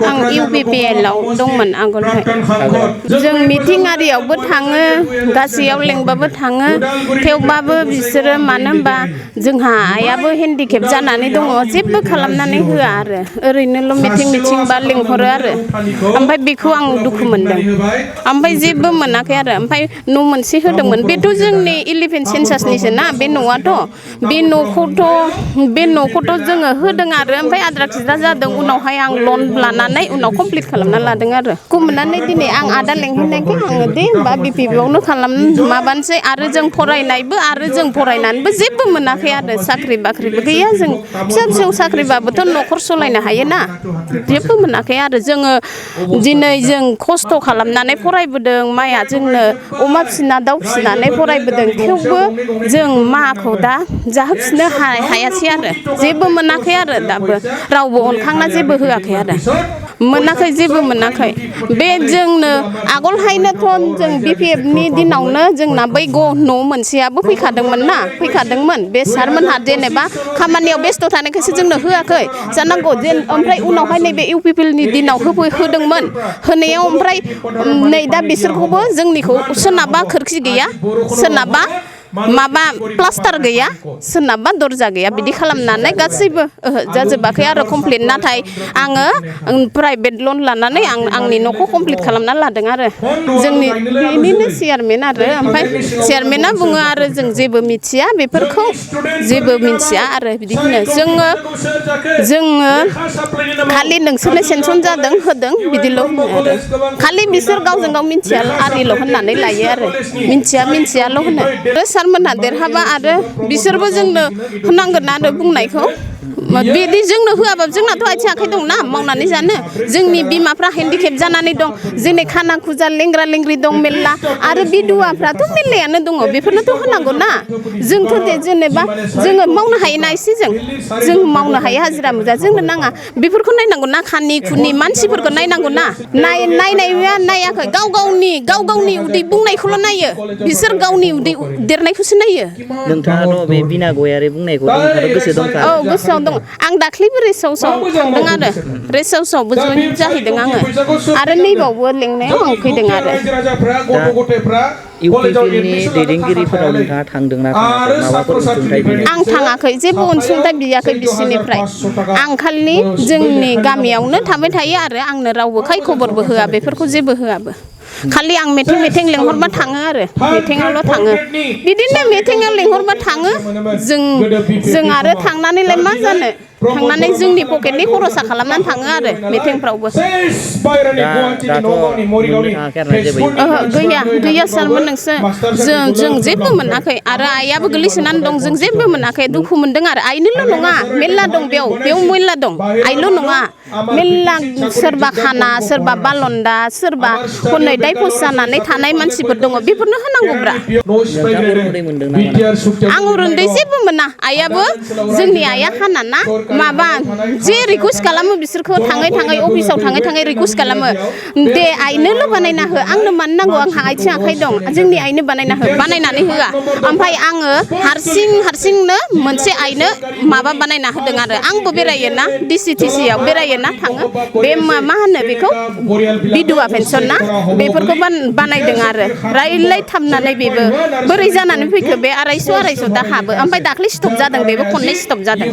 आं इउपिपिएलआव दंमोन आगोलहाय जों मिटिं आरियावबो थाङो गासैयाव लेंबाबो थाङो थेवबाबो बिसोरो मानो होनबा जोंहा आइयाबो हेन्डिकेप जानानै दङ जेबो खालामनानै होआ आरो ओरैनोल' मिटिं बा लेंहरो आरो ओमफ्राय बेखौ आं दुखु मोनदों ओमफ्राय जेबो मोनाखै आरो ओमफ्राय न' मोनसे होदोंमोन बेथ' जोंनि 11 सेन्सासनिसो ना बे न'आथ' बे न'खौथ' जोङो होदों आरो ओमफ्राय आद्रा खिद्रा जादों उनावहाय आं लन लानानै उनाव कमप्लिट खालामना लादों आरो मोननानै दिनै आं आदा लेंहरनायखाय आङो दे होमबा बिपिपिआवनो माबानोसै आरो जों फरायनायबो आरो जों फरायनानैबो जेबो मोनाखै आरो साख्रि बाख्रिबो गैया जों फिसा फिसौ साख्रिबाबोथ' न'खर सलायनो हायोना जेबो मोनाखै आरो जोङो दिनै जों खस्थ' खालामनानै फरायबोदों माइया जोंनो अमा फिसिना दाउ फिसिनानै फरायबोदों थेवबो जों माखौ दा जाहोफिननो हायासै आरो जेबो मोनाखै आरो दाबो रावबो अनखांना जेबो होआखै आरो मोनाखै जेबो मोनाखै बे जोंनो आगोलहायनोथ' जों बिपिएफनि दिनावनो जोंना बै न' मोनसेयाबो फैखादोंमोन बे सारमोनहा जेनेबा खामानियाव बेस्थ' थानायखायसो जोंनो होआखै जानांगौ ओमफ्राय उनावहाय नैबे इउपिपिएलनि दिनाव होदोंमोन होनायाव ओमफ्राय नै दा बिसोरखौबो जोंनिखौ सोरनाबा खोरखि गैया सोरनाबा माबा प्लास्टार गैया सोरनाबा दरजा गैया बिदि खालामनानै गासैबो जाजोबाखै आरो कमप्लिट नाथाय आङो प्राइभेट लन लानानै आंनि न'खौ कमप्लिट खालामना लादों आरो जोंनि बेनिनो चेयारमेन आरो ओमफ्राय चेयारमेना बुङो आरो जों जेबो मिथिया बेफोरखौ जेबो मिथिया आरो बिदि होनो जोङो खालि नोंसोरनो सेनसन जादों होदों बिदिल' होनो आरो खालि बिसोर गावजों गाव मिथिया आरिल' होननानै लायो आरो मिथियाल' होनो सारमोनहा देरहाबा आरो बिसोरबो जोंनो होनांगोन आरो बुंनायखौ बिदि जोंनो होआबाबो जोंनाथ' आथिं आखाइ दंना मावनानै जानो जोंनि बिमाफ्रा हेन्डिकेप जानानै दं जोंनि खाना खुजा लेंग्रा लेंग्रि दं मेल्ला आरो बिधुवाफ्राथ' मेल्लायानो दङ बेफोरनोथ' होनांगौ ना जोंथ' जेनेबा जोङो मावनो हायोना एसे जों मावनो हायो हाजिरा मुजा जोंनो नाङा बेफोरखौ नायनांगौ ना खानि खुनि मानसिफोरखौ नायनांगौ ना नायनाया नायाखै गाव गावनि उदै बुंनायखौल' नायो बिसोर गावनि उदै देरनायखौसो नायो नोंथाङाथ' बे बिना गयारि बुंनायखौ गोसो दंखा औ गोसोआव दं आं दाख्लैबो रेस्ट हाउसाव थांदों आरो रेस्ट हाउसावबो जइन जाहैदों आङो आरो नैबावबो लेंनायाव आं फैदों आरो इउपिपिएलनि दैदेनगिरिफोराव नोंथाङा थांदोंना माबाफोर अनसुंथाइ आं थाङाखै जेबो अनसुंथाइ बियाखै बिसोरनिफ्राय आं खालि जोंनि गामियावनो थाबाय थायो आरो आंनो रावबो खबरबो होआ बेफोरखौ जेबो होआबो खालि आं मिटिं लेंहरबा थाङो आरो मिटिङावल' थाङो बिदिनो मिटिङाव लेंहरबा थाङो जों आरो थांनानैलाय मा जानो थांनानै जोंनि पकेटनि खरसा खालामनानै थाङो आरो मिटिंफ्रावबो गैया सारमोन जों जेबो मोनाखै आरो आइयाबो गोलैसोनानै दं जों जेबो मोनाखै दुखु मोनदों आरो आइनोल' नङा मेल्ला दं बेयाव मेल्ला दं आइल' नङा मेल्ला सोरबा खाना सोरबा बालन्दा सोरबा हनै दायपस जानानै थानाय मानसिफोर दङ बेफोरनो होनांगौब्रा आं उरुन्दै जेबो मोना आइयाबो जोंनि आइया खाना ना माबा जे रिकुवेस्ट खालामो बिसोरखौ थाङै अफिसाव थाङै रिकुवेस्ट खालामो दे आइनोल' बानायना हो आंनो मानो नांगौ आंहा आथिं आखाइ दं जोंनि आइनो बानायनानै होआ ओमफ्राय आङो हारसिंनो मोनसे आइनो माबा बानायना होदों आरो आंबो बेरायोना डिसिटिसिआव बेरायोना थाङो बे मा होनो बेखौ बिधुवा पेन्सन ना बेफोरखौ बानायदों आरो रायलायथाबनानै बेबो बोरै जानानै फैखो बे 250 दा हाबो ओमफ्राय दाख्लै स्टप जादों बेबो खननै स्टप जादों